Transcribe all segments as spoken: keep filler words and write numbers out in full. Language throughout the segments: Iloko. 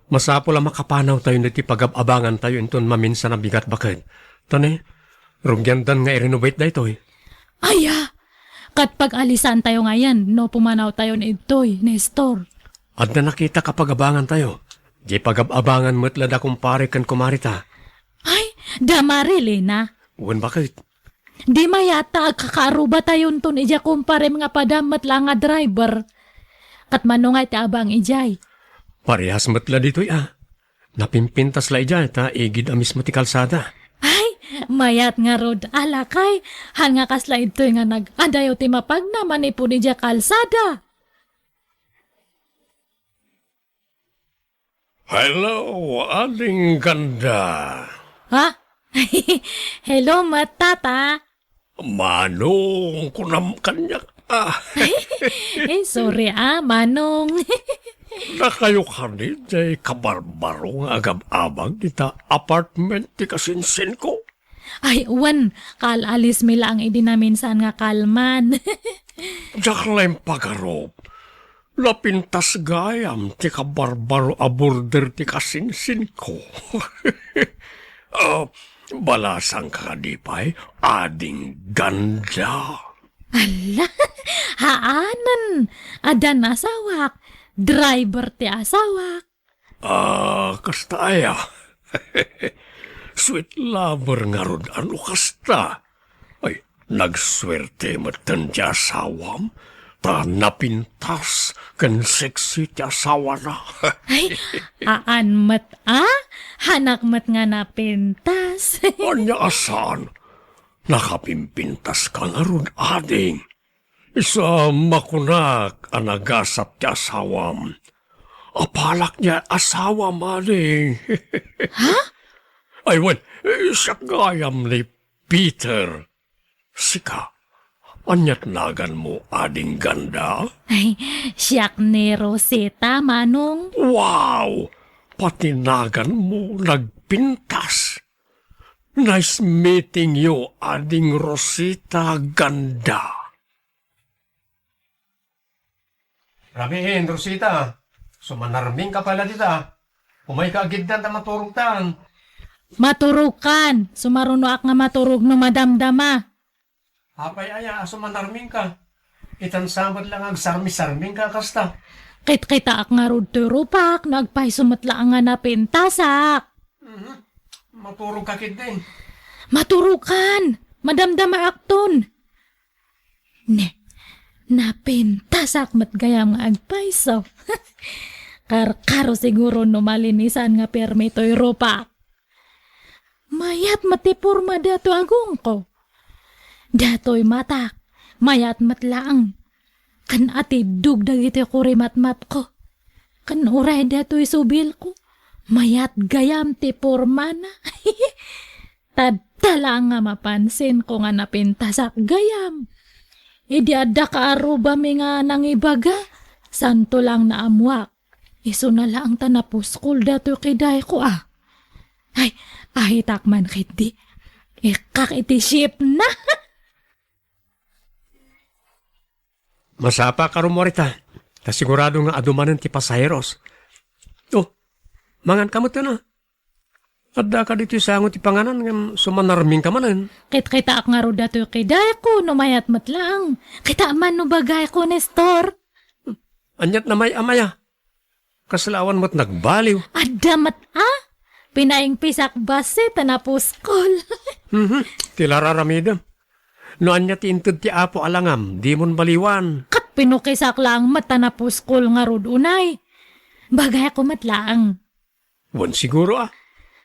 Masapul a makapanawtayon iti pagab-abangantayo inton maminsan a bigat baket. Ta ne, rugiandan nga i-renovate daytoy. Aya! Ket pag-alisantayo ngayen no pumanawtayon idtoy, Nestor. Adda nakitak a pag-abangantayo. Di pagab-abangan met la da kumpare ken kumarita. Ay, da Marilena. Wen baket. Di mayat ta agkakaarrubatayonton idiay kumparem nga padam met la nga driver. Ket mano nga iti abang idiay? Parehas met la ditoy a. Napimpintas la idiay ta igid a mismo ti kalsada. Ay, mayat ngarud a lakay. Han nga kasla idtoy nga nag-adayo ti mapagna manipud idiay kalsada. Hello, Ading Ganda. Ha? Hello, met, Tata. Manong, kunam kaniak, ah. Eh, sorry, ah, Manong. Dakayo kadi jay kabarbaro nga agab-abag ita apartment ti kasinsinko? Ay, wen, kaal-alismi laeng idi naminsan nga kalman. Diak la impagarup. Napintas gayam ti kabarbaro a border ti kasinsinko. Ah, balasangka kadi pay, Ading Ganda? Alla, haanen. Addan asawak. Driver ti asawak. Ah, kasta aya? Sweet lover ngarud a no kasta. Ay, nagsuerte metten ti asawam, ta napintas ken sexy ti asawana. Ay, aan met a? Hanak met nga napintas. Ania a saan? Nakapimpintaska ngarud, ading. Isu a makunak a nagasat ti asawam. Apalak diay asawam, ading. Ha? Ay, wen, siak gayam ni Peter. Sika, aniat naganmo, Ading Ganda? Ay, siak ni Rosita, Manong. Wow! Pati naganmo nagpintas. Nice meeting you, Ading Rosita Ganda. Rabiin, Rosita. Sumanarmingka pala dita. Umayka a giddan ta maturogtan. Maturogkan. Sumarunoak nga maturog no madamdama. Apay aya a sumanarmingka? Itan sa met la nga agsarmi-sarmingka a kasta. Kitkitaak ngarud toy rupak no agpayso met la nga napintasak. Mhm. Maturogka ketdi. Maturogkan. Madamdamaakton. Ne, napintasak met gayam nga agpayso. Karkaro siguro no malinisan nga permi toy rupak. Mayat met ti porma datoy agongko. Datoy matak, mayat met laeng. Ken atiddog dagiti kurimatmatko. Ken uray datoy subilko, mayat gayam ti pormana. Tadta laeng nga mapansinko nga napintasak gayam. Idi adda kaarrubami nga nangibaga, santo laeng naammoak. Isuna laeng ta napuskol datoy kidayko a. Ay, ahitak man ketdi. Ikkak iti shipna. Masapa ka rummuarita. Ta sigurado nga adu manen ti pasaheros. Oh, mangan ka met, no? Adda ka ditoy sango ti panganan ngem sumanarmingka manen. Kitkitaak ngarud datoy kidayko no mayat met laeng. Kita man no bagayko, Nestor. Aniat namay-amaya? Kasla awan met nagbaliw. Adda met a? Pinaingpisak bassit ta napuskol. Mhm, ti la raramidem. No ania ti inted ti Apo a langam, dimon baliwan. Ket pinukisak laeng met ta napuskol ngarud unay. Bagayko met laeng. Wen siguro a.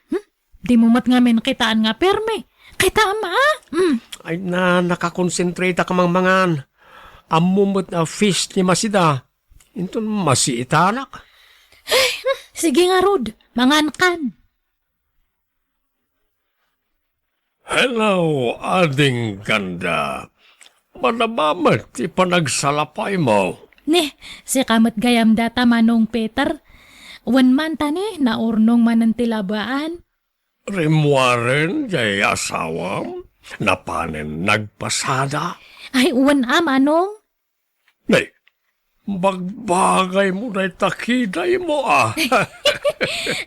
Hmm? Dimo met ngamin kitaan nga permi. Kitaem a? Hmm. Ay na, nakakonsentrate ka mangmangan. Ammo met a fish ti masida. Inton masiitanak. Sige ngarud, mangankan. Hello, Ading Ganda. Madama met ti panagsalapaymo. Ni, sika met gayam data, Manong Peter. Wen man ta ni, naurnong manen ti labaan. Rimmuaren jay asawam, napanen nagpasada. Ay, wen a, Manong. Nay, Bagbagaymo dayta kidaymo, a.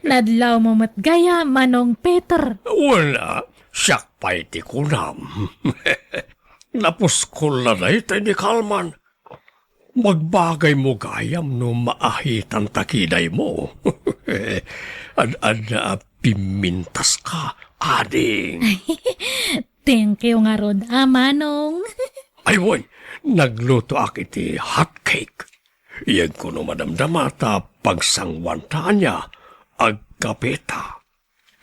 Nadlawmo met gayam, Manong Peter. Wen, a, siak pay ti kunam. Napuskol la dayta ni Kalman. Bagbagaymo gayam no maahitan ta kidaymo. Ad-adda a pimmintaska, ading. Thank you ngarud, a, Manong. Ay, wen, naglutoak iti hot cake. Iyegko no madamdama ta pagsanguanta ania, agkapeta.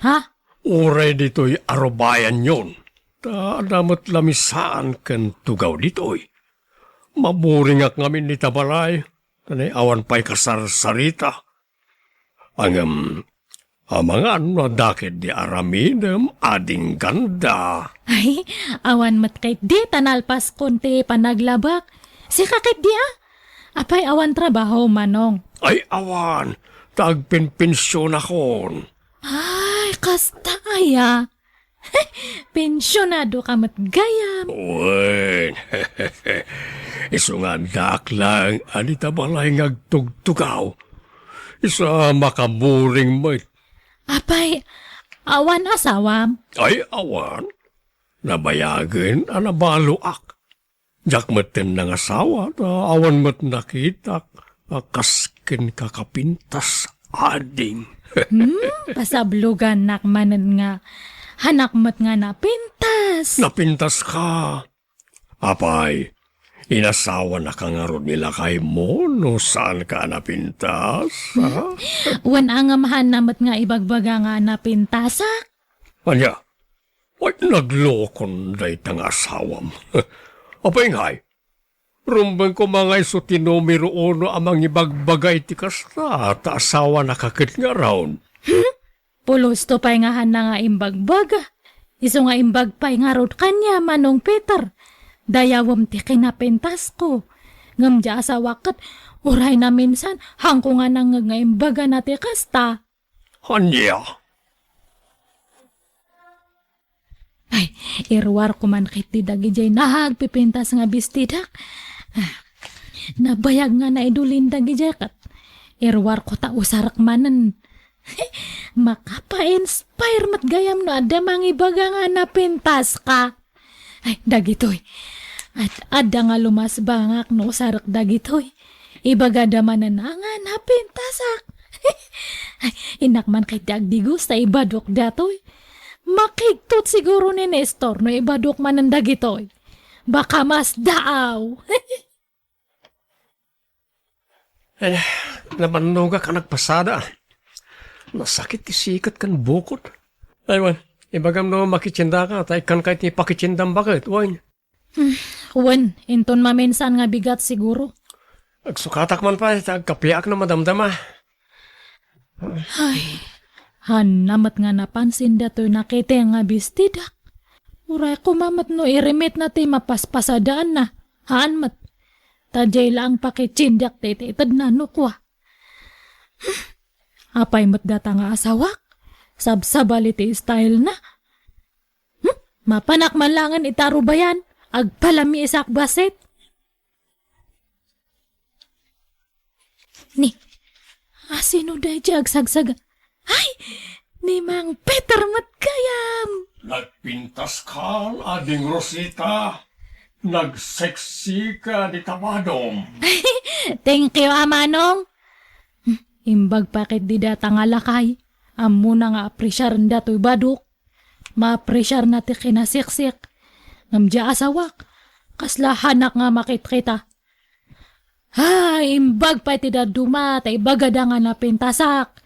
Ha? Uray ditoy arubayanyon. Ta adda met lamisaan ken tugaw ditoy. Maburingak ngamin ita balay, ta awan pay kasarsarita. Ngem, amangan no adda ketdi aramidem, ading ganda. Ay, awan met ketdi ta nalpaskon ti panaglabak. Sika ketdi, a? Apay awan trabaho, Manong? Ay, awan. Ta agpenpensionakon. Ay, kasta aya. Pensionadoka met gayam. Wen. Isu nga addaak laeng a dita balay nga agtugtugaw. Isu a makaburing met. Apay, awan asawam? Ay, awan. Nabayagen a nabaloak. Diak metten nangasawa, ta awan met nakitak a kas kenka kapintas, ading. Hmm, pasablogannak manen nga hanak met nga napintas. Napintaska. Apay, inasawanaka ngarud ni lakaymo no saanka a napintas, a? Wen, ngem haanna met nga ibagbaga nga napintasak. Ania? Ay, naglokon dayta nga asawam. Apay ngay, rumbeng koma nga isu ti numero uno a mangibagbaga iti kasta, ta asawanaka ket ngarud. Hmm? Pulosto pay nga haanna nga imbagbaga. Isu nga imbag pay ngarud kaniak, Manong Peter. Dayawem ti kinapintasko. Ngem diay asawak ket uray naminsan, haanko nga nangngeg nga imbagana ti kasta. Ania? Ay, iruarko man ketdi dagidiay nagpipintas nga bestidak. Ah, nabayag nga naidulin dagidiay ket iruarko ta usarek manen. Makapa-inspire met gayam no adda mangibaga nga napintaska. Ay, dagitoy. Ad-, adda nga lumasbangak no usarek dagitoy. Ibagada manen a nga napintasak. Ay, innak man ketdi agdigos ta ibadok datoy. Makigtot siguro ni Nestor no ibadok manen dagitoy. Baka masdaaw. Eh, nabannogak a nagpasada. Nasakit ti siket ken bukod. Ay, wen, ibagam no makitiendaka, ta ikkanka iti pakitiendam baket, wen. Hmm, wen, inton maminsan nga bigat siguro. Agsukatak man pay, ta agkapiak no madamdama. Ay, haanna met nga napansin datoy nakiteng nga bestidak. Uray koma met no irimitna ti mapaspasadaanna. Haan met. Ta diay laeng pakitiendak ti itedna no kua. Hmm, apay met data nga asawak? Sabsabali ti stylena. Hmm, mapanak man laengen ita rubayan, agpalamiisak bassit. Ni, asino daydiay agsagsaga? Ay, ni Mang Peter met gayam! Nagpintaska, Ading Rosita. Nagseksika dita badom. Thank you, a Manong. Hmm, imbag pay ketdi data nga lakay. Ammona nga apresiaren datoy badok. Maapresiarna ti kinasiksik. Ngem diay asawak, kasla haanak nga makitkita. Ay, imbag pay ti dadduma ta ibagada nga napintasak.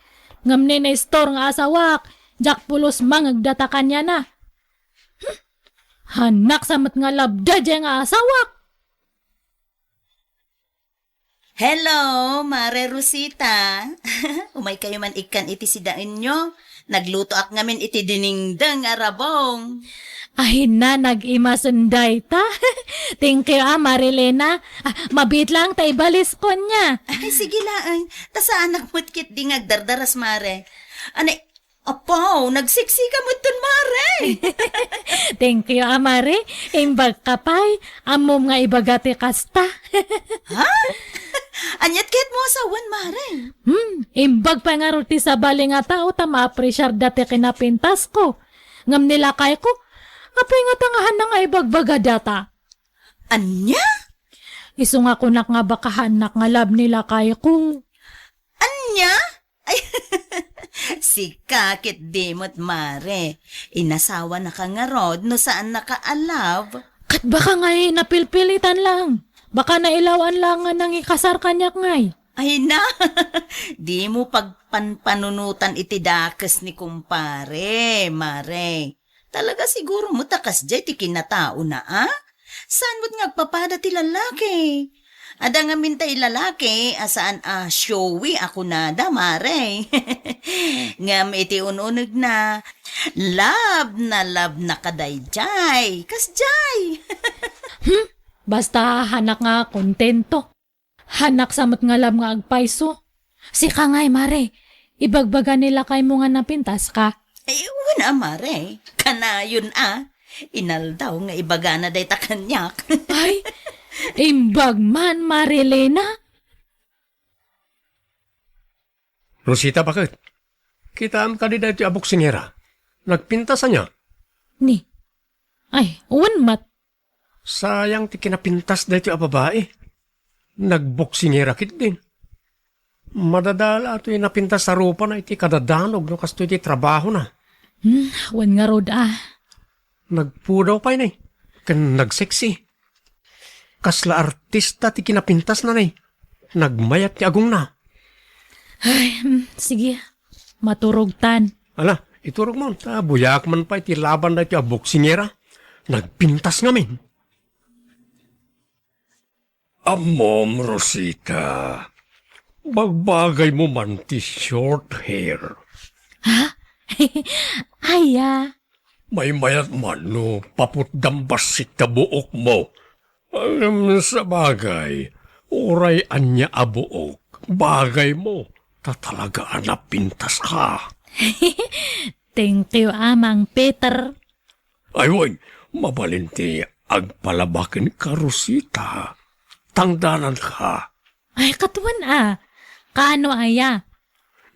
Ngem ni Nestor nga asawak, diak pulos mangngeg data kaniana. Hmm. Haanak sa met nga labda diay nga asawak. Hello, Mare Rosita. Umaykayo man ikkan iti sidaenyo. Naglutoak ngamin iti dinengdeng a rabong. Ay na, nag-imasen dayta. Thank you, a, Mare Lena. A, mabiit laeng ta ibaliskon nia. Ay, sige laeng. Ta saanak met ketdi nga agdardaras, Mare. Anay, Apo, nagseksika metten, Mare. Thank you, a, Mare. Imbagka pay, ammom nga ibaga ti kasta. Ha? Aniat ket mo a sawen, Mare? Hmm, imbag pay ngarud ti sabali nga tao ta maapresiarda ti kinapintasko. Ngem ni lakayko, apay ngata nga haanna nga ibagbaga dayta? Ania? Isu nga kunak nga baka haannak nga love ni lakayko. Ania? Ay, sika ket di met, Mare. Inasawanaka ngarud no saannaka a love. Ket baka ngay napilpilitan lang. Baka nailaw-an lang nga nangikasar kaniak ngay. Ay na, dimo pagpanpanunotan iti dakes ni kumpare, Mare. Talaga siguro met a kasdiay ti kinataona, a? Saan met nga agpapada ti lalaki? Adda ngamin tay lalaki a saan a showy a kunada, Mare. Ngem iti un-unegna, love na love na kadaydiay. Kasdiay. Hmm? Basta haannak nga kontento. Haannak sa met nga love nga agpayso. Sika ngay, Mare, ibagbaga ni lakaymo nga napintaska? Ay, wen a, Mare. Kanayon a. Inaldaw nga ibagana dayta kaniak. Ay, imbag man, Marilena. Rosita, baket? Kitaem kadi daytoy a boksingera? Nagpintas ania? Ni. Ay, wen met. Sayang ti kinapintas daytoy a babai. Nagboksingera ketdin. Madadala toy napintas a rupana iti kadadanog no kastoy ti trabahona. Hmm, wen ngarud a. Nagpudaw pay ni, ken nagseksi. Kasla artista ti kinapintasna ni. Nagmayat ti agongna. Ay, hmm, sige. Maturogtan. Ala, iturogmo, ta buyak man pay ti laban daytoy a boksingera. Nagpintas ngamin. Ammom, Rosita, bagbagaymo man ti short hair. Ha? Aya? Maymayat man no paputdam bassit ta buokmo. Ngem sabagay, uray ania a buok, bagaymo, ta talaga a napintaska. Thank you, Amang Peter. Ay, wen, mabalin ti agpalaba kenka, Rosita. Tangdananka. Ay, ket wen a. Kaano aya?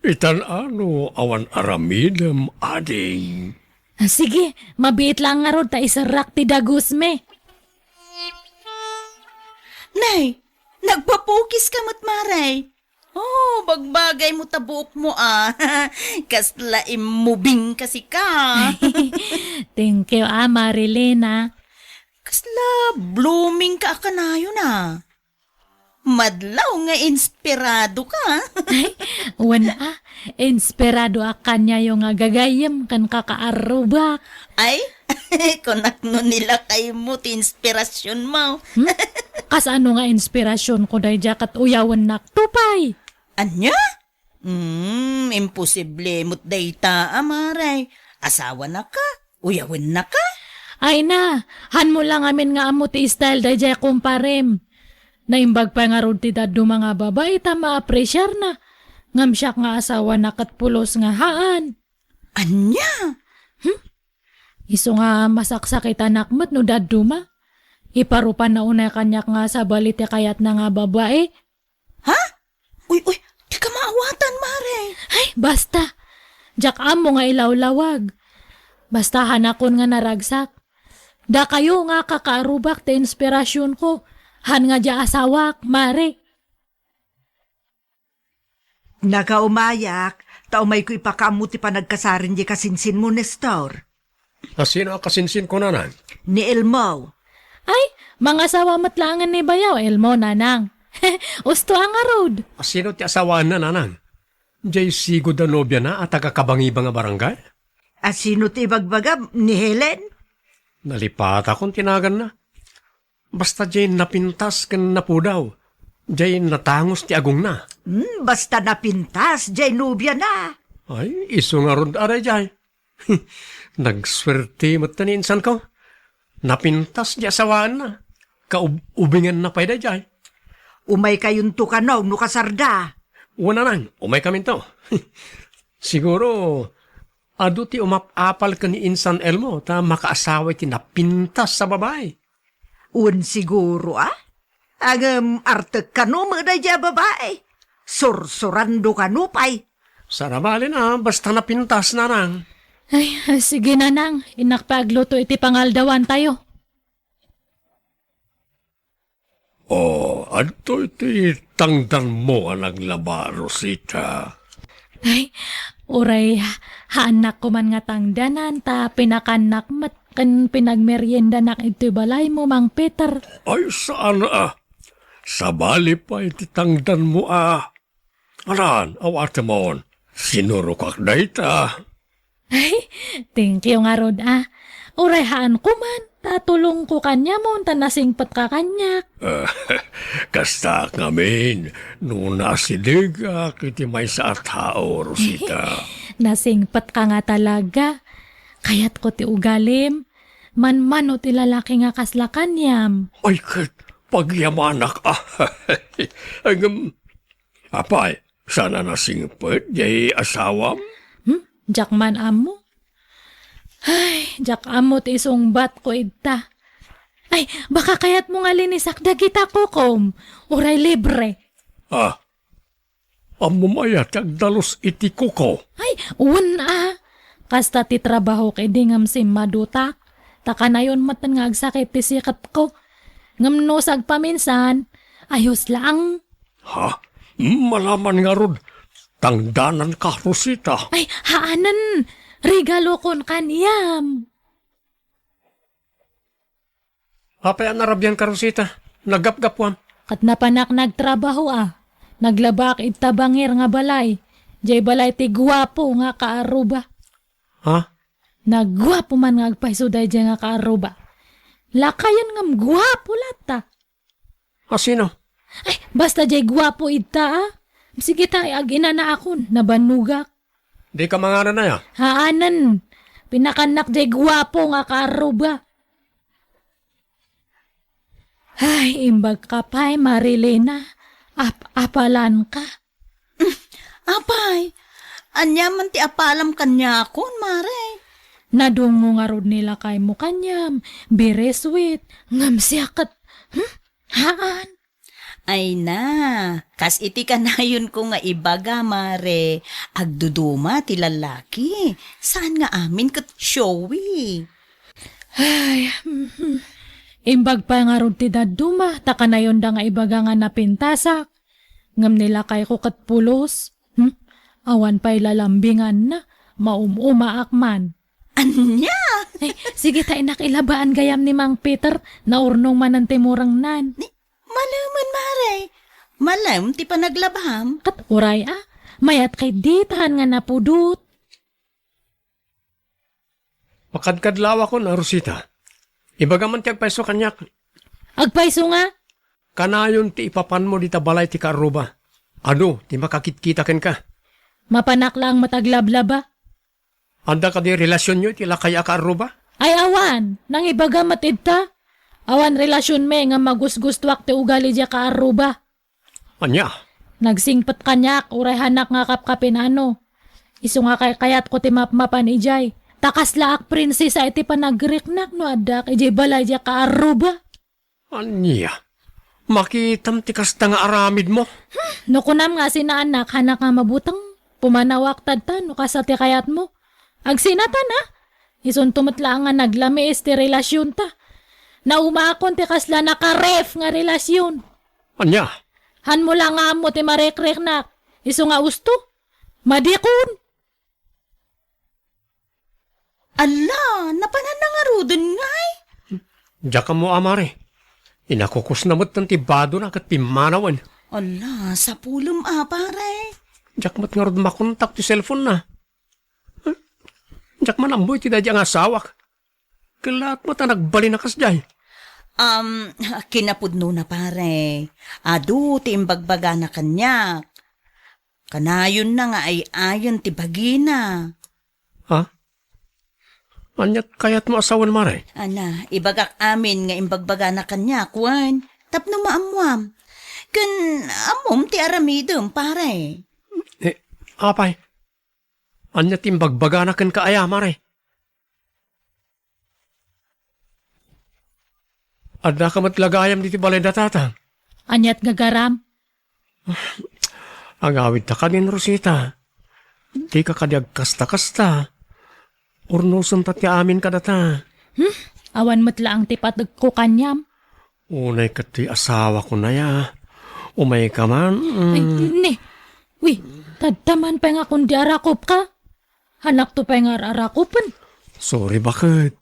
Itan-ano awan aramidem, ading. Ah, sige, mabiit lang ngarud ta iserrak ti dagusmi. Nay, nagpapukiska met, Mare. Oh, bagbagaymo ta buokmo, a. Kasla immubingka sika. Thank you, a, Marilena. Kasla bloomingka a kanayon, a. Madlaw nga inspiradoka. Ay, wen a, inspiradoak kaniayo nga gagayyem ken kakaarrubak. Ay, kunak no ni lakaymo ti inspirasionmo. Hmm? Kasano nga inspirasionko daydiay ket uyawennak to pay? Ania? Hmm, imposible met dayta, a, Mare. Asawanaka, uyawennaka. Ay na, hanmo lang amin nga ammo ti style daydiay kumparem. Naimbag pay ngarud ti dadduma nga babai ta maapresiarna. Ngem siak nga asawana ket pulos nga haan. Ania? Hmm? Isu nga masaksakitanak met no dadduma. Iparupanna unay kaniak nga sabali ti kayatna nga babai. Ha? Uy, uy, dika maawatan, Mare. Ay, basta. Diak ammo nga ilawlawag. Basta hanakon nga naragsak. Dakayo nga kakaarrubak ti inspirasionko. Han nga dia asawak, Mare. Nakaumayak, ta umayko ipakaammo ti panagkasaren di kasinsinmo, Nestor. A, sino a kasinsinko, nanang? Ni Elmo. Ay, mangasawa met laengen ni bayaw, Elmo, nanang. Usto a ngarud. A, sino ti asawaenna, nanang? Jay sigud a nobiana a taga-Kabangiban a barangay? A, sino ti ibagbagam, ni Helen? Nalipatakon ti naganna. Basta jay napintas ken napudaw, jay natangos ti agongna. Hmm, basta napintas jay nobiana. Ay, isu ngarud a daydiay. Nagsuerte met ni insanko. Napintas jay asawaenna. Kaub-, ubingenna pay daydiay. Umaykayonto kano no kasarda? Wen, nanang, umaykaminto. Siguro, adu ti umap-apal ken ni insan Elmo ta makaasawa iti napintas a babai. Wen siguro, a? Ngem artek kano met daydiay a babai? Sursurando kano pay? Saan a bale, basta napintas, nanang. Ay, sige, nanang. Innak pay agluto iti pangaldawantayo. O, adtoy ti tangdanmo a naglaba, Rosita. Ay, uray haannak koman nga tangdanan, ta pinakannak met ken pinagmeriendanak idtoy balaymo, Mang Peter. Ay, saan a. Sabali pay ti tangdanmo a. Alan, awatemon. Sinurokak dayta. Ay, thank you ngarud a. Uray haan koman, ta tulongko kaniamon, ta nasingpetka kaniak. Kasta ngamin, no naasidegak iti maysa a tao, Rosita. Nasingpetka nga talaga. Kayatko ti ugalim. Manmano ti lalaki nga kasla kaniam. Ay, ket pagyamanak a. Ngem, apay, saan a nasingpet jay asawam? Hmm? Diak man ammo. Ay, diak ammo ti isungbatko ita. Ay, baka kayatmo nga linisak dagita kukom. Uray libre. Ah, ammom aya ti agdalus iti kuko? Ay, wen a. Kasta ti trabahok idi ngem simmadutak. Ta kanayon met nga agsakit ti siketko. Ngem no sagpaminsan, ayos laeng. Ha? Malaman ngarud, tangdananka, Rosita. Ay, haanen. Regalokon kaniam. Apay a narabianka, Rosita? Naggapgapuam. Ket napanak nagtrabaho a. Naglabaak ita bangir nga balay. Jay balay ti guapo nga kaarruba. Ha? Nagguapo man nga agpayso dayjay nga kaarruba. Lakayen ngem guapo latta. A sino? Ay, basta jay guapo ita, a. Sige ta, ag-inanaakon, nabannogak. Dika manganan aya? Haanen. Pinakannak jay guapo nga kaarruba. Ay, imbagka pay, Marilena. Ap-apalanka. Apay, ania man ti apalam kaniakon, Mare? Nadungngo ngarud ni lakaymo kaniam, very sweet, ngem siak ket, hmm? Haan. Ay na, kas iti kanayonko nga ibaga, Mare, agduduma ti lallaki. Saan nga amin ket showy. Ay, mhm. Imbag pay ngarud ti dadduma, ta kanayonda nga ibaga nga napintasak. Ngem ni lakayko ket pulos. Hmm? Awan pay lalambinganna, maum-umaak man. Ania? Ay, sige ta, innak, ilabaan gayam ni Mang Peter, naurnong manen ti murengnan. Ni, malemen, Mare. Malem ti panaglabam. Ket uray a, mayat kay ditahan nga napudot. Pakadkadlawakon a, Rosita. Ibagam man ti agpayso kaniak. Agpayso nga? Kanayon ti ipapanmo dita balay ti kaarruba. Adu ti makakitkita kenka. Mapanak laeng met aglablaba. Adda kadi relasionyo iti lakay a kaarruba? Ay awan, nangibaga met ita. Awan relasionmi nga magusgustuak ti ugali diay kaarruba. Ania? Nagsingpet kaniak, uray haanak nga kapkapinano. Isu nga kaykayatko ti mapmapan idiay. Ta kaslaak prinsesa iti panagriknak no addaak idiay balay diay kaarruba. Ania? Makitam ti kasta nga aramidmo? Hmm, no kunam nga sinaanak, haanak nga mabuteng, pumanawak tadta no kasta ti kayatmo. Agsinatan a? Isunto met laeng nga naglamiis ti relasionta. Naumaakon ti kasla nakaref nga relasion. Ania? Hanmo la nga ammo ti marekriknak. Isu nga usto. Madikon. Alla, napanan na ngaruden ngay? Diak ammo a, Mare. Inakukusna met ti badona ket pimmanawen. Alla, sapulem a, Pare. Diak met ngarud makontak ti cellphone na. Diak man ammo iti daydi nga asawak. Kellaat met a nagbalin a kasdiay. Um, kinapudnona, Pare. Adu ti imbagbagana kaniak. Kanayonna nga ay-ayen ti bagina. Ha? Ania ti kayatmo a sawen, Mare? Ana, ibagak amin nga imbagbagana kaniak, wen, tapno maammuam. Ken ammom ti aramidem, Pare. Eh, apay? Ania ti imbagbagana kenka aya, Mare? Addaka met la gayam ditoy balay da Tatang? Aniat gagaram? Agawidta kadin, Rosita. Dika kadi agkasta-kasta. Urnosenta ti amin kadata. Hmm? Awan met laeng ti pategko kaniam. Unay ket ti asawako naya. Umayka man. Mm. Ay, ne. Wi, tadtaman pay nga kundi arakupka. Hanakto pay nga ar-arakupen. Sorry, baket.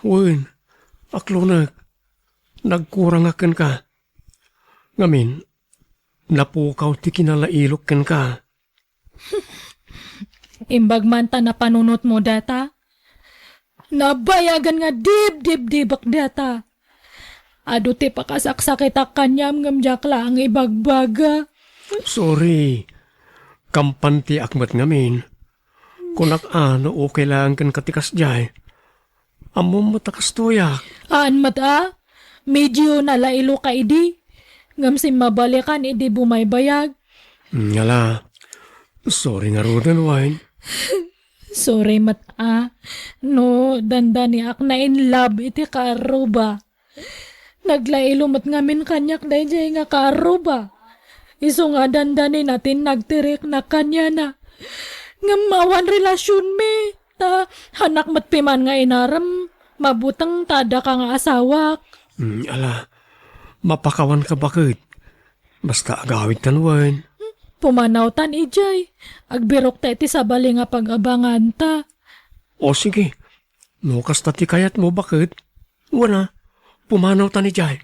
Wen, aklonek. Nagkurangak kenka. Ngamin, napukaw ti kinalailok kenka. Imbag man ta napanunotmo data. Nabayagan nga dibdibdibek data. Adu ti pakasaksakitak kaniam ngem diak laeng ibagbaga. Sorry. Kampantiak met ngamin. Kunak a no okay laeng kenka ti kasdiay. Ammom met a kastoyak. Aan met a? Medyo nalailo ka idi. Ngem simmabalikan idi bumaybayag. Mm, ala. Sorry ngaruden, Wine. Sorry met a. No, dandaniak na in love iti kaarruba. Naglailo met ngamin kaniak daydiay nga kaarruba. Isu nga dandani na ti nagtiriknak kaniana. Ngem awan relasionmi, ta hanak met piman nga inarem, mabuteng ta adda ka nga asawak. Mm, ala, mapakawanka baket. Basta agawidtan wen. Pumanawtan idiay. Agbirokta iti sabali nga pag-abanganta. O sige, no kasta ti kayatmo baket, wen a, pumanawtan idiay.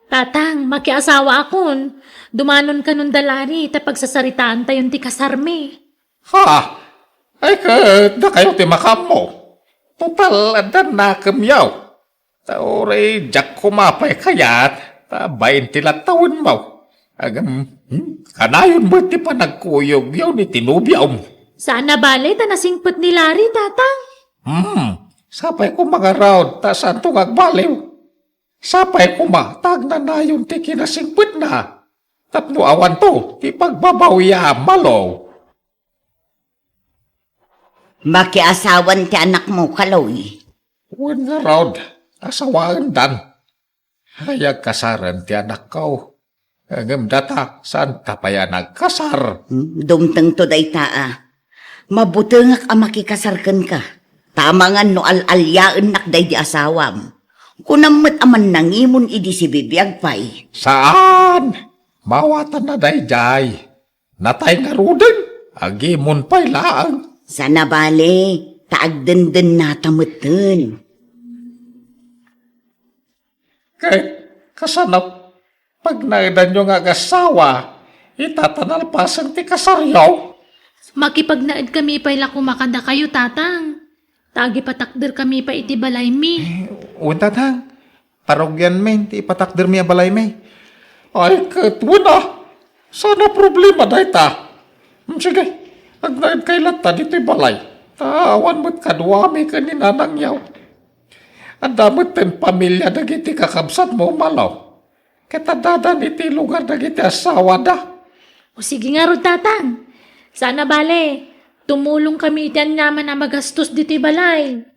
Tatang, makiasawaakon. Dumanon kanon da Larry ta pagsasaritaantayon ti kasarmi. Ha? Ay, ket dakayo ti makaammo. Total, adda nakemyo. Ta uray diak koma pay kayat, ta bain ti lattawenmo. Ngem, hmm, kanayon met ti panagkuyogyo ni ti nobiom. Saan a bale ta nasingpet ni Larry, Tatang. Hmm, sapay koma ngarud, ta saanto nga agbaliw. Sapay koma, ta agnanayon ti kinasingpetna. Tapno awanto, ti pagbabawiam, Malo. Makiasawan ti anakmo, Kaloy. Wen ngarud, asawaendan. Ay, agkasaren ti anakko. Ngem data, saanta pay a nagkasar. Hmm, dumtengto dayta a. Mabutengak a makikasar kenka. Ta amangan no al-aliaennak daydi asawam. Kunam met a mannangimon idi sibibiag pay. Saan! Mawatanna daydiay. Natay ngaruden, agimon pay laeng. Saan a bale, ta agdendennata metten. Ket kasano pagnaedanyo nga agasawa, ita ta nalpasen ti kasaryo? Makipagnaedkami pay la koma kadakayo, Tatang. Ta agipatakderkami pay iti balaymi. Eh, wen, Tatang. Parugyanmin ti ipatakdermi a balaymi. Ay, ket wen a, saan a problema dayta. Hmm, sige, agnaedkay latta ditoy balay. Ta awan met kaduami ken ni nanangyo. Adda metten pamilia dagiti kakabsatmo, Malo. Ket addadan iti lugar dagiti asawada. O sige ngarud, Tatang. Saan a bale, tumulongkami iti aniaman a magastos ditoy balay.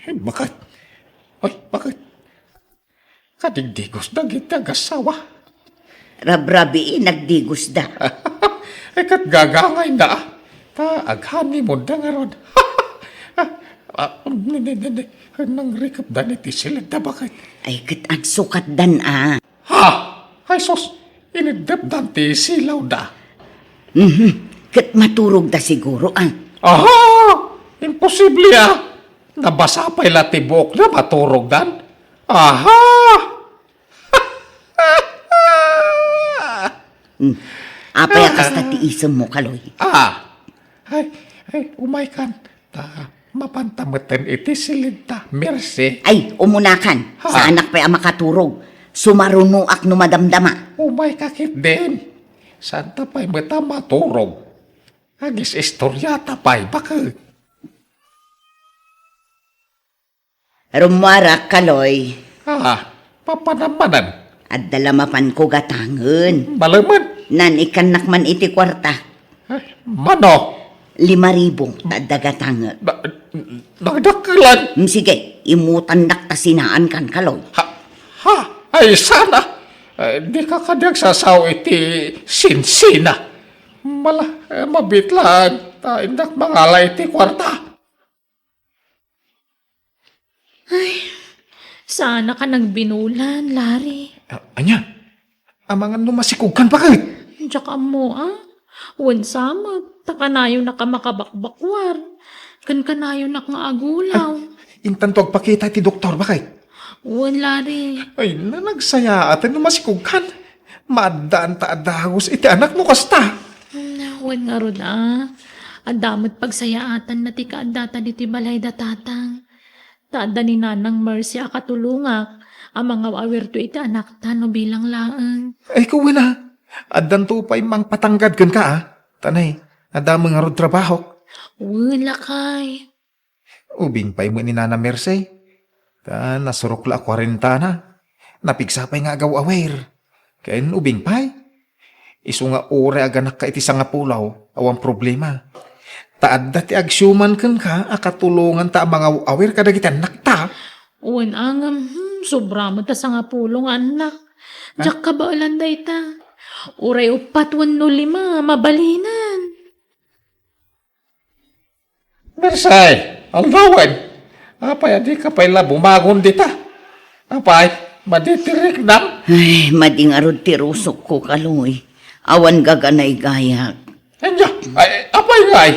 Ay, baket? Ay, baket? Kadigdigos dagiti agasawa. Rabrabii, nagdigosda. Ay, ket gagangayda, ah. Ta aghanimonda ngarud. Ah, ah, ni, ni, ni, ni, nangrikepda ni ti silidda, baket? Ay, ket agsukatdan, ah. Ha? Ay sus, iniddepdan ti silawda. Mhm. Ket maturogda siguro, ah. Aha! Imposible, ah! Nabasa pay la ti buokda, maturogdan. Aha! Hmm. Apay a kasta ti isemmo, Kaloy? Ah. Ay, ay, umaykan. Ta, mapanta metten iti silidta, Mercy. Ay, umunakan. Ha? Saanak pay a makaturog. Sumarunoak no madamdama. Umayka ketdin. Saanta pay met a maturog. Agis-istoriata pay, baket. Rummuarak, Kaloy. Ah, papanam manen? Adda la mapanko gatangen. Malemen? Naan-ikkannak man iti kuarta. Ay, mano? Lima ribu, adda gatangek. Na-, nagdakkelan? Mm, sige. Imutannak ta sinaankan, Kaloy. Ha? Ha? Ay, sana! Eh, dika kadi agsasao iti sinsina. Mala, eh, mabitlan, ta indak mangala iti kuarta. Ay, saan ka nagbinulan, Larry? Ah, ania? Amangan no masikogkan, baket? Diak ammo, a. Wen sa met, ta kanayonak a makabakbakuar. Ken kanayonak nga agulaw. Ay, intanto agpakita iti doktor, baket? Wen, Larry. Ay, na, nagsayaaten no masikogkan. Maaddaan ta a dagus iti anak no kasta. Hmm, wen ngarud, a. Adda met pagsayaatanna ti kaaddata ditoy balay da tatang. Ta adda ni Nanang Mercy a katulongak a mangaw-awirto iti anakta no bilang laeng. Ay, kuwen a. Addanto pay mangpatanggad kenka, a. Ta nay, adda met ngarud trabahok. Wen, lakay. Ubing pay met ni Nana Mercy. Ta nasurok la a kuarentana. Napigsa pay nga agaw-awir. Ken ubing pay. Isu nga uray aganakka iti sangapulo, awan problema. Ta adda ti agsiuman kenka a katulonganta a mangaw-awir kadagiti annakta. Wen, a, ngem, hmm, sobra met a sangapulo nga annak. Ha? Diak kabaelan dayta. Uray uppat wenno lima, mabalinen. Mersay, aldawen. Apay a dika pay la bumagon dita? Apay, madi ti riknam? Ay, madi ngarud ti rusokko, Kaloy. Awan gaganaygayak. Ania? Ay, apay ngay?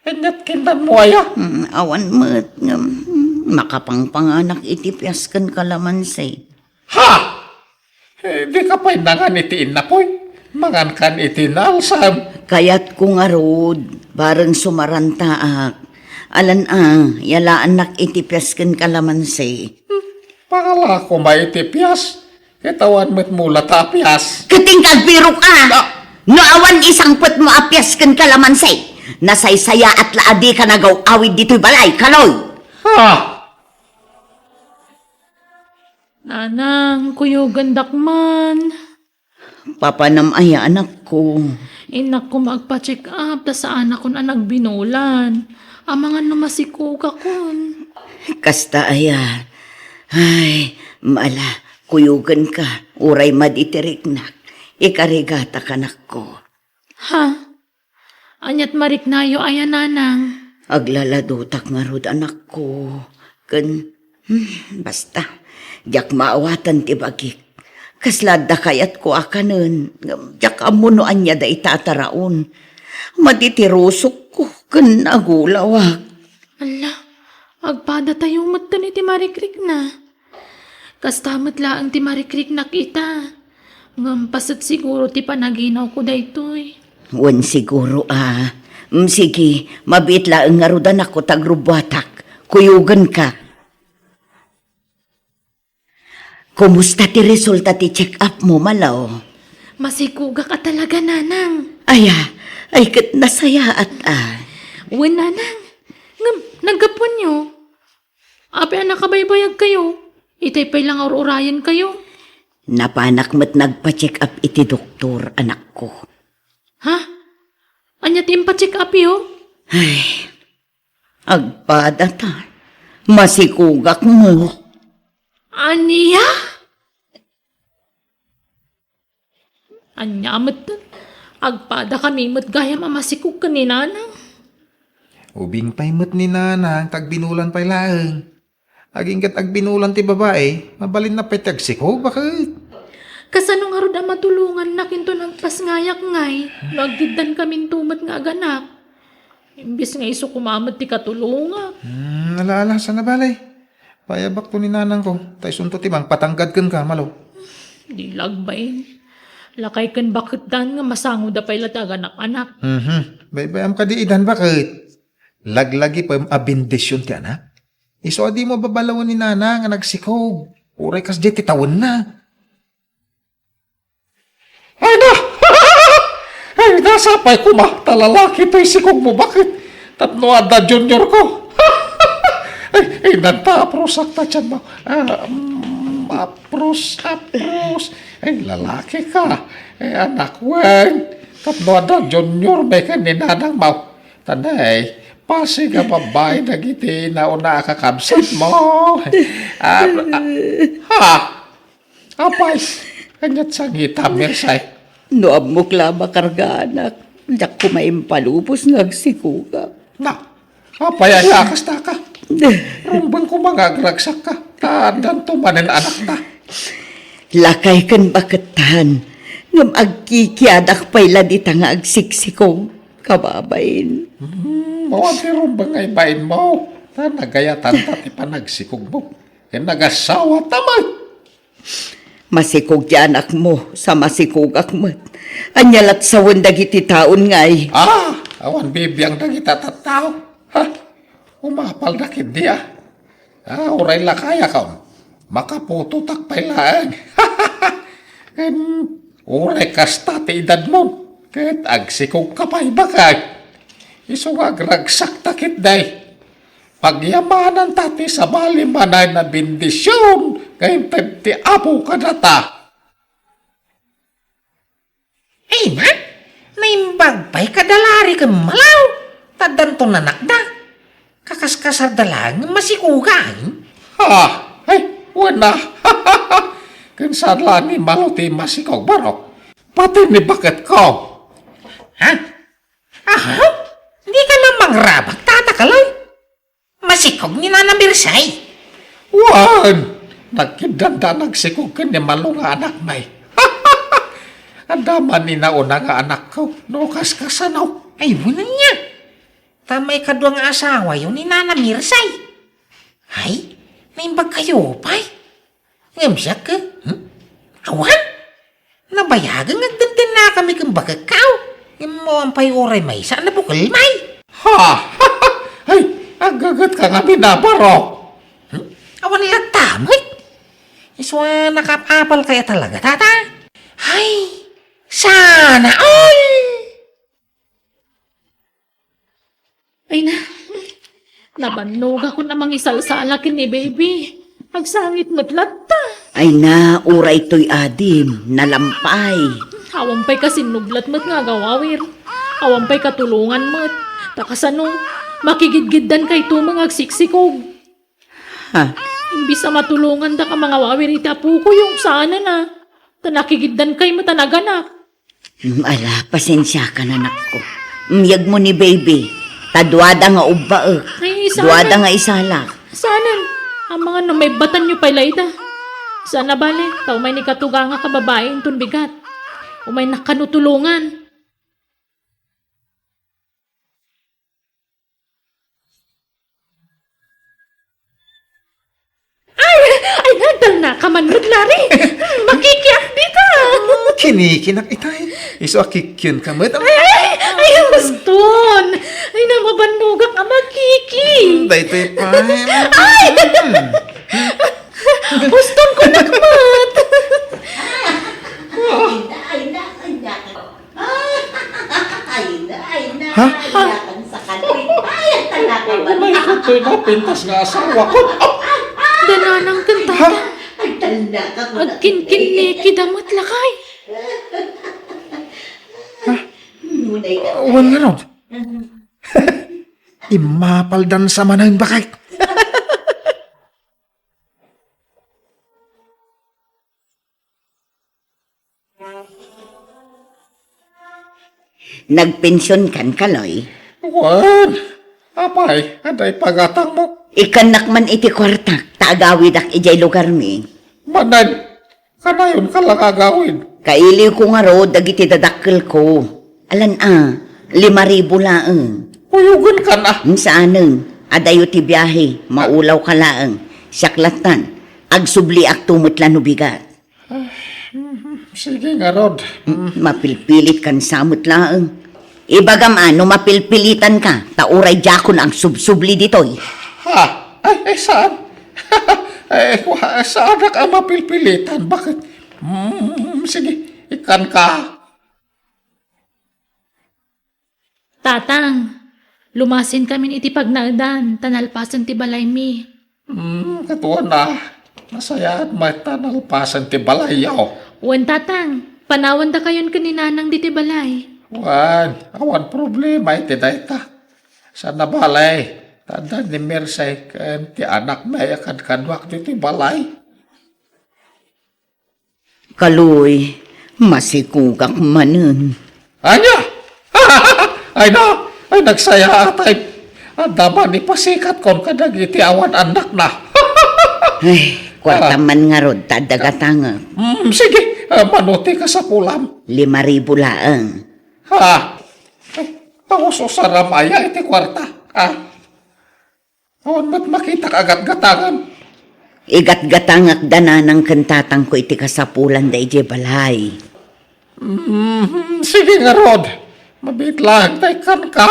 Aniat kindanmo aya? Mm, awan met ngem, mm, makapangpanganak iti pias ken kalamansi. Ha? Eh, dika pay nangan iti innapoy? Mangankan iti naalsam. Kayatko ngarud, bareng sumarantaak. Alan a, yalaannak iti pias ken kalamansi. Hmm, pangala koma iti pias. Ket awan met mulata a pias. Ket inka agbirok a. Ah! No awan isangpetmo a pias ken kalamansi, nasaysayaat la a dika nagaw-awid ditoy balay, Kaloy. Ha? Nanang, kuyogendak man. Papanam aya, anakko? Innak koma agpa-check up ta saanakon a nagbinulan. Amangan no masikogakon. Kasta aya. Ay, mala, kuyogenka, uray madi ti riknak. Ikarigatak, anakko. Ha? Aniat mariknayo aya, Nanang? Aglaladotak ngarud, anakko. Ken, hmm, basta, diak maawatan ti bagik. Kasla adda kayatko a kanen, ngem diak ammo no ania dayta a taraon. Madi ti rusokko ken agulawak. Alla, agpadatayo metten iti marikrikna. Kasta met laeng ti marikriknak ita. Ngem paset siguro ti panaginawko daytoy. Wen siguro a. Mm, sige, mabiit laeng ngarud, anakko, ta agrubbuatak. Kuyogenka. Kumusta ti resulta ti check-upmo, Malo? Masikogak a talaga, Nanang. Aya, ay ket nasayaat a. Wen, Nanang. Ngem, naggapuanyo? Apay a nakabaybayagkayo? Itay pay la nga ur-urayenkayo? Napanak met nagpa-check up iti doktor, anakko. Ha? Ania ti impa-check upyo? Ay, agpada ta. Masikogak mo. Ania? Ania met? Agpadakami met gayam a masikog ken ni Nanang. Ubing pay met ni Nanang, ta agbinulan pay laeng. Agingga agbinulan ti babai, mabalinna pay ti agsikog, baket? Kasano ngarud a matulongannak inton agpasngayak ngay, no aggiddankaminto met nga aganak? Imbes nga isu koma met ti katulongak. Hmm, ala, ala, saan a bale. Payabakto ni nanangko, ta isunto ti mangpatanggad kenka, Malo. Di lagbain. Lakay ken baketdan nga masangoda pay la ti aganak-anak. Mhm. Baybayam kadi idan, baket? Laglagi pay a bendision ti anak. Isu a dimo babalawen ni Nanang a nagsikog. Uray kasdiay ti tawenna. Ay na! Ay na, sapay koma, ta lalaki toy sikog mo, baket? Tapno adda junior ko. Ay, ay, nanta, aprusak ta tiyan mo. Ah, mm, aprus, aprus. Ay, lalaki ka. Ay, anak, wen. Tapno adda junior, may ka ni nanang mo. Tanay, Pasig a babbai dagiti nauna a kakabsatmo. Ah, ah, ha? Apay, kaniat sangitam, Mirsay? No ammok la a makargaanak, diak koma impalubos nga agsikogak. Na, apay aya kasta ka? Rumbeng koma nga agragsakka, ta addanto manen anakta. Lakay ken bakettan, ngem agkikiadak pay la dita nga agsiksikog, kababain. Hmm, awan ti rumbeng nga ibainmo, ta nagayatanta ti panagsikogmo. Ken nagasawata met. Masikog ti anakmo, sa masikogak met. Ania lat sawen dagiti taon ngay? Ah, awan bibiang dagita tattao. Ha? Umapalda ketdi, ah. Ah, uray lakayakon. Makaputotak pay laeng. Ken uray kasta ti edadmon. Ket agsikogka pay, bakay. Isu nga agragsakta ketdi. Pagyamananta ti sabali manen a bendision nga inted ti Apo kadata. Ay na, naimbag pay kada Lari ken Malaw, ta addanto nanakda. Kakaskasarda laeng nga masikogan. Ha? Ay, wen a. Ken saan la ni Malaw ti masikog, barok? Pati ni baketko. Ha? Aha? Dika la mangrabak, Tata Kaloy? Masikog ni Nana Mirsay? Wen, nagkiddanda nagsikog ken ni Malaw nga anakmi. Adda man inauna nga anakko, no kaskasano. Ay, wen ania. Ta maikadua nga asawayo ni Nana Mirsay. Ay, naimbag kayo pay. Ngem siak, eh? Hmm? Awan? Nabayagen nga agdendennakami ken bakekko. Ngem awan pay uray maysa a nabukelmi. Ha? Ay, aggagetka ngamin a barok. Hmm? Awan latta met. Isu a nakapapalkayo talaga, Tata. Ay, sana all! Ay na, nabannogakon a mangisalsala ken ni Baby. Agsangit met latta. Ay na, uray toy adim, nalampay. Awan pay kasinnublat met nga agawawir. Awan pay katulongan met. Ta kasano, makigidgiddan kay tumeng agsiksikog. Ha? Imbis a matulongandak a mangawawir iti apokoyo, saanen a. Ta nakigiddan kay met a naganak. Mm, ala, pasensiakan, anakko. Miyegmo ni Baby, ta duada nga ubbaek. Ay, saan? Duada nga isalak. Saanen? Amangan no maibbatanyo pay la ida. Saan a bale, ta umay ni katugangak a babai inton bigat. Umaynak kano tulongan. Ay, ay, nagtalnaka man met, Lari. Hmm, makikiak dita. Kinikinak itay. Isu a kikienka met. Ay, ay, ay, Uston. Ay, namabannogak a makiki. Hmm, daytoy pay. Ay! Hmm. Uston ko nakmat. Ay, na, ay, na, ay, na. Ay, na, ay, na, ha? Ay, na, ang sakal. Ay, ang talaka ba? Umay ko, toy napintas nga asawa ko. Dananang kanta. Ha? Ang talaka ko na. Agkinkin ni kidamot lakay. Ha? Nunay ka. Wan nga ron. Immapaldan sa manen, bakay. Nagpensionkan, Kaloy? Wen, apay, adda ipagatangmo? Ikkannak man iti kuartak, ta agawidak idiay lugarmi. Manen, kanayon ka lang agawid. Kailiwko ngarud dagiti dadakkelko. Alan a, lima ribu laeng. Kuyogenkan a. Saanen, adayo ti biahe, maulaw ka laeng. Siak lattan, agsubliakto met la no bigat. Ah, mhm. Sige ngarud. Mm, mapilpilitkan sa met laeng. Ibagam a no mapilpilitanka, ta uray diakon agsubsubli ditoy. Ha? Ay, ay, saan? Ay, wa-, saanak a mapilpilitan. Bakit? Mm, sige, ikkanka. Tatang, lumasinkamin iti pagnaedan, ta nalpasen ti balaymi. Hmm, ket wen a, nasayaat met ta nalpasen ti balayyo. Wen, Tatang, panawandakayon ken ni Nanang ditoy balay. Wen, awan problema iti dayta. Saan a balay, ta adda ni Mercy ken ti anakna a kadkaduak ditoy balay. Kaloy, masikugak manen. Ania? Ay na, ay nagsayaat. Adda man ipasikatkon kadagiti awan annakna. Ay, kuarta Ah. man ngarud ta adda gatangek. Mm, sige, ah, mano ti kasapulam? Lima ribu laeng. Ha? Ay, pangususaram aya iti kuarta? Ah. Awan met makitak a gatgatangan. Igatgatangak da nanang ken tatangko iti kasapulanda idiay balay. Mhm, sige ngarud. Mabiit laeng ta ikkanka.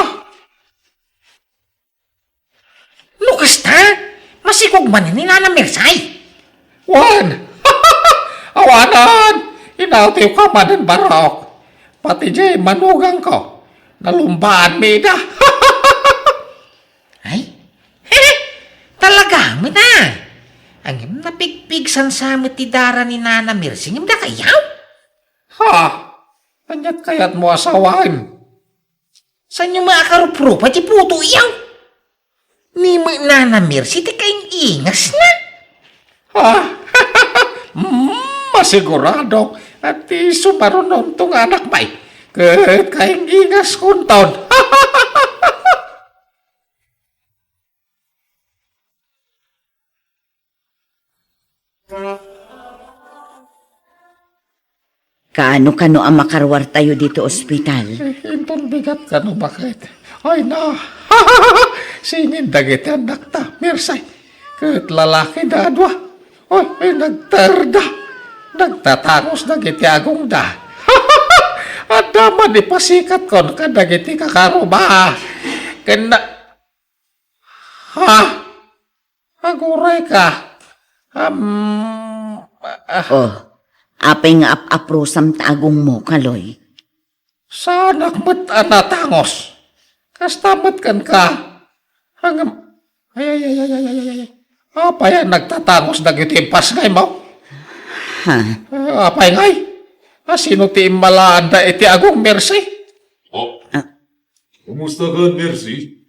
No kasta, masikog man ni Nana Mercy. Wen! Awanan! Inawtiwka manen, barok. Pati diay manugangko, nalumbaanmi ida. Ay? Talaga met a? Ngem napigpigsan sa met ti dara ni Nana Mercy, ngem dakayaw? Ha? Aniat kayatmo a sawen? Saanyo met a karuprupa ti putoyo? Ni met Nana Mercy ti kaing-ingasna. Ah, mm, masigurado a ti sumarunonto nga anak pay ket kaing-ingaskonton. Kaano kano a makaruartayo ditoy ospital? Eh, inton bigat kano, baket. Ay na. Singin dagiti annakta, Mercy. Ket lalaki da a dua. Oy, ay, nagterda. Nagtatangos dagiti agongda. Adda man ipasikatkon kadagiti kakaruma. Ken na-, Ha? Aguray ka. Am, ah. Oh, apay nga ap-aprosam ta agongmo, Kaloy? Saanak met a natangos. Kasta met kenka. Ngem, ay, ay, ay. Apay a nagtatangos dagiti impasngaymo? Ha? Ah, apay ngay? A, sino ti immalaanda iti agong, Mercy? Oh. Ah. Kumusta ka, Mercy?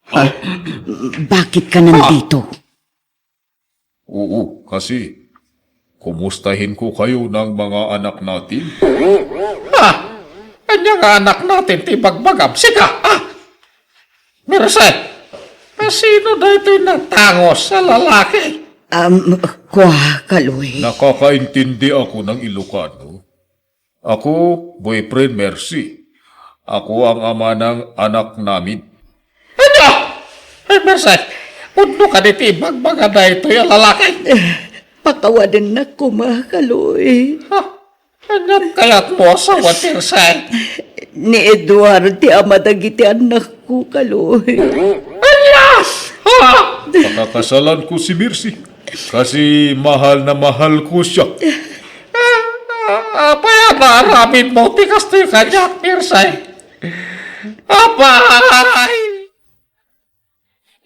Ah, bakit ka nandito? Oo, kasi kumustahin ko kayo ng mga anak natin. Ah! Ania nga anak natin ti bagbagam? Sika, ah! Mercy, a, sino daytoy natangos a lalaki? Um, kua, Kaloy. Nakakaintindi ako ng Ilocano. Ako, boyfriend Mercy. Ako ang ama ng anak namin. Ania? Ay, Mercy, pudno kadi ti ibagbaga daytoy a lalaki? Pakawanennak koma, Kaloy. Ha? Ania kayatmo a sawen, Mercy? Ni Edward ti ama dagiti annakko, Kaloy. Ania? Ha? Pakakasalan ko si Mercy. Kasi mahal na mahal ko siya. Ah, apay a naaramidmo ti kastoy kaniak, Mercy? Apay!